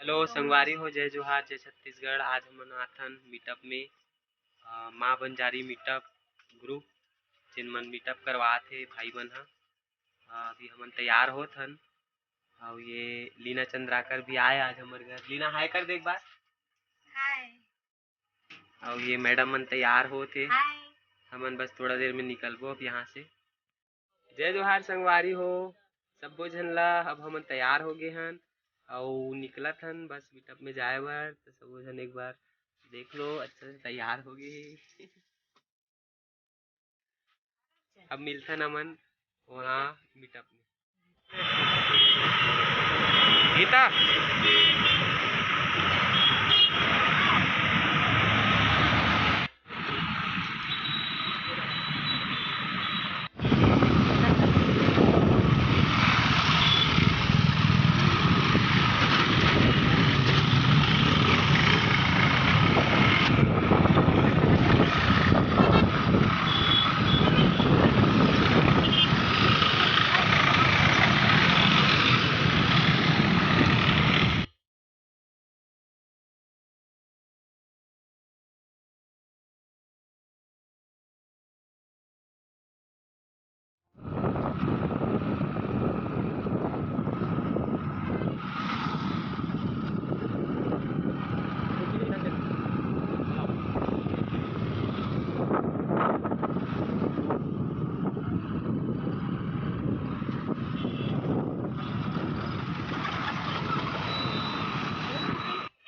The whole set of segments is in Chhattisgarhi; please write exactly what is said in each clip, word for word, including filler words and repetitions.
हेलो संगवारी हो, जय जोहार, जय छत्तीसगढ़। आज हमन आथन मीटअप में, अ, माँ बंजारी मीटअप ग्रुप, जेन मन मीटअप करवात हे भाई मन ह। अ, अभी हमन तैयार होत हन, अउ ये लीना चंद्राकर भी आए आज हमर घर। लीना, हाय कर दे एक बार। हाय। अउ ये मैडम मन तैयार होत हे। हाय। हमन बस थोड़ा देर में निकलबो अब यहाँ से। जय जोहार संगवारी हो, सब्बो झन ला। अब हमन तैयार हो गे हन अउ निकलत हन बस मीटअप में जाए बर। तो सब्बो झन एक बार देख लो, अच्छा से तैयार हो गे हे। अब मिलथन हमन वहाँ मीटअप में। गीता।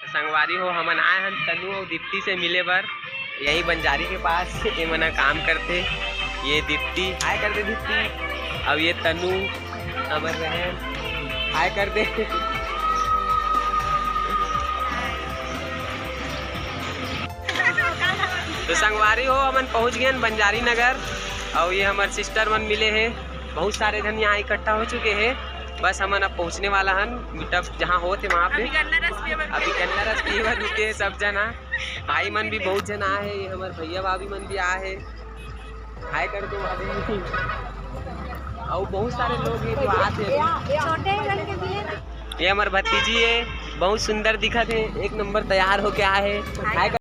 संगवारी हो, हमन आए हन तनु अउ दीप्ति से मिले बर, यही बंजारी के पास। ये मना काम करथे। ये दीप्ति, हाय कर दे दीप्ति। अब ये तनु, हमर रहन, हाय कर दे। तो संगवारी हो, हमन पहुंच गए हन बंजारी नगर, अउ ये हमर सिस्टर मन मिले हे। बहुत सारे झन यहाँ इकट्ठा हो चुके हैं। बस हमन अब पहुँचने वाला हन मीटअप जहाँ होत हे वहाँ पे। अभी गन्ना रस पिए बर अभी गन्ना रस पिए बर रुके हे सब जना। भाई मन भी बहुत झन आए हे, ये हमर भैया भाभी मन भी आए हे। हाय कर दो भाभी। अउ बहुत सारे लोग हे जो आत हे। छोटे करके दिए ना। ये हमर भतीजी हे, बहुत सुंदर दिखत हे, एक नंबर तैयार होके आए हे। हाय कर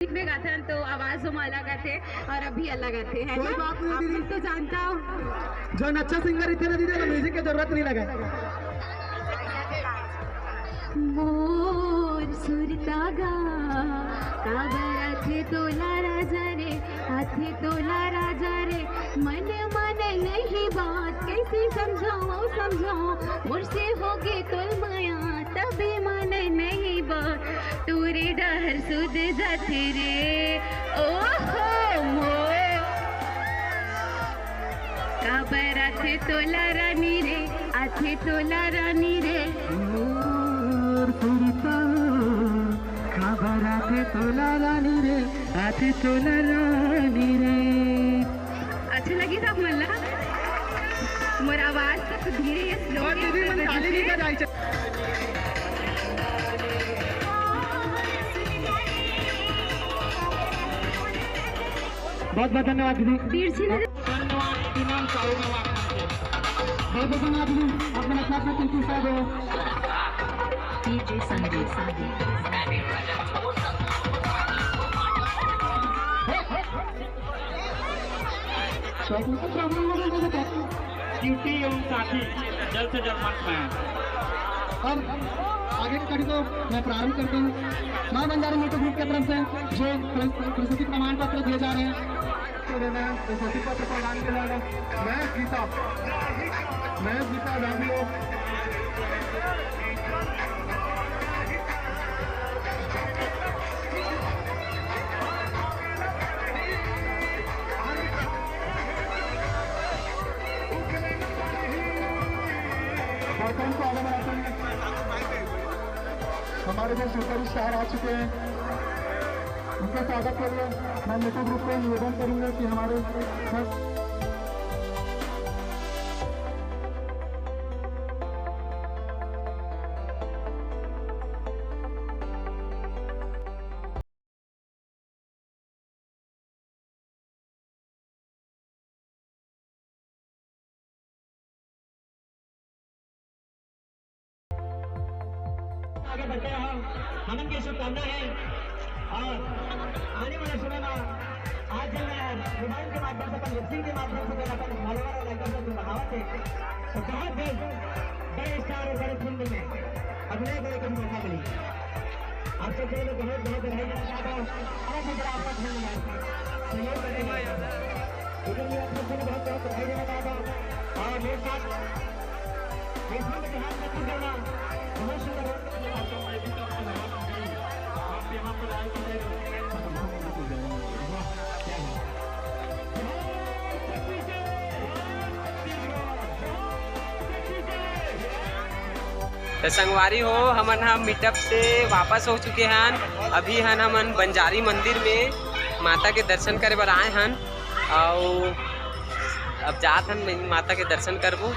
में गाथन तो आवाज हम अलग आथे और अभी अलग आथे, है कोई ना? बात नहीं आप दीदी। लोग तो जानता हो। जो अच्छा सिंगर इतने दीदी का म्यूजिक की जरूरत नहीं लगे। मोर सुरता गा, काबर आथे तोला राजा रे, आथे तोला राजा रे, मन मन नहीं बात, कैसे समझाओ, समझाओ, मोर से होगे तोल माया, तबे मन नहीं टूरी डहर सूझ जाथे रे, ओहो मोर। काबर आथे तोला रानी रे, आथे तोला रानी रे। मोर सुरता, काबर आथे तोला रानी रे, आथे तोला रानी रे। अच्छा लगिस आप मन ला? मोर आवाज तक धीरे या slow और के दीदी, मन ताली नहीं बजाई। बहुत बहुत धन्यवाद दीदी। वीर सिंह। धन्यवाद, इनाम चालू में वापस। बहुत बहुत धन्यवाद दीदी, आप मन अपना अपना कीमती समय दो। डीजे संजय, संजय। ड्यूटी एवं साथी जल्द से जल्द मंच में आए। और आगे की कड़ी को मैं प्रारंभ करता हूँ। माँ बंजारी मोटो ग्रुप की तरफ से जो प्र-, प्रस्तुति प्रमाण पत्र दिए जा रहे हैं, तो मैं प्रस्तुति पत्र प्रदान के लिए मैं गीता, मैं गीता जांगियो। कार्यक्रम को आगे बढ़ाते हुए हमारे जो सुपर स्टार आ चुके हैं, उनके स्वागत के लिए मैं निश्चित रूप से निवेदन करूंगा कि हमारे आगे बढ़ते हैं, हमन के शुभकामना है। और आने वाले समय में आज जब मैं मोबाइल के माध्यम से, अपन लिपसिंग के माध्यम से, जब अपन follower और likers को बढ़ावत है, तो बहुत जल्द बड़े स्टार और बड़े फिल्म में अभिनय करे के मौका मिली। आप सबसे पहले बहुत बहुत बधाई देना चाहता हूँ। बहुत ही बड़ा आपका धन्यवाद, सहयोग करने के लिए। लेकिन मैं आप सबसे बहुत बहुत बधाई देना चाहता हूँ। और मेरे साथ मेरे साथ बिहार में खुद जाना बहुत सुंदर है। आप यहाँ पर आए तो मैं त संगवारी हो, हमन ह मीटअप से वापस हो चुके हन। अभी हन हमन बंजारी मंदिर में माता के दर्शन करे बर आए हन, अउ अब जात हन माता के दर्शन करबो।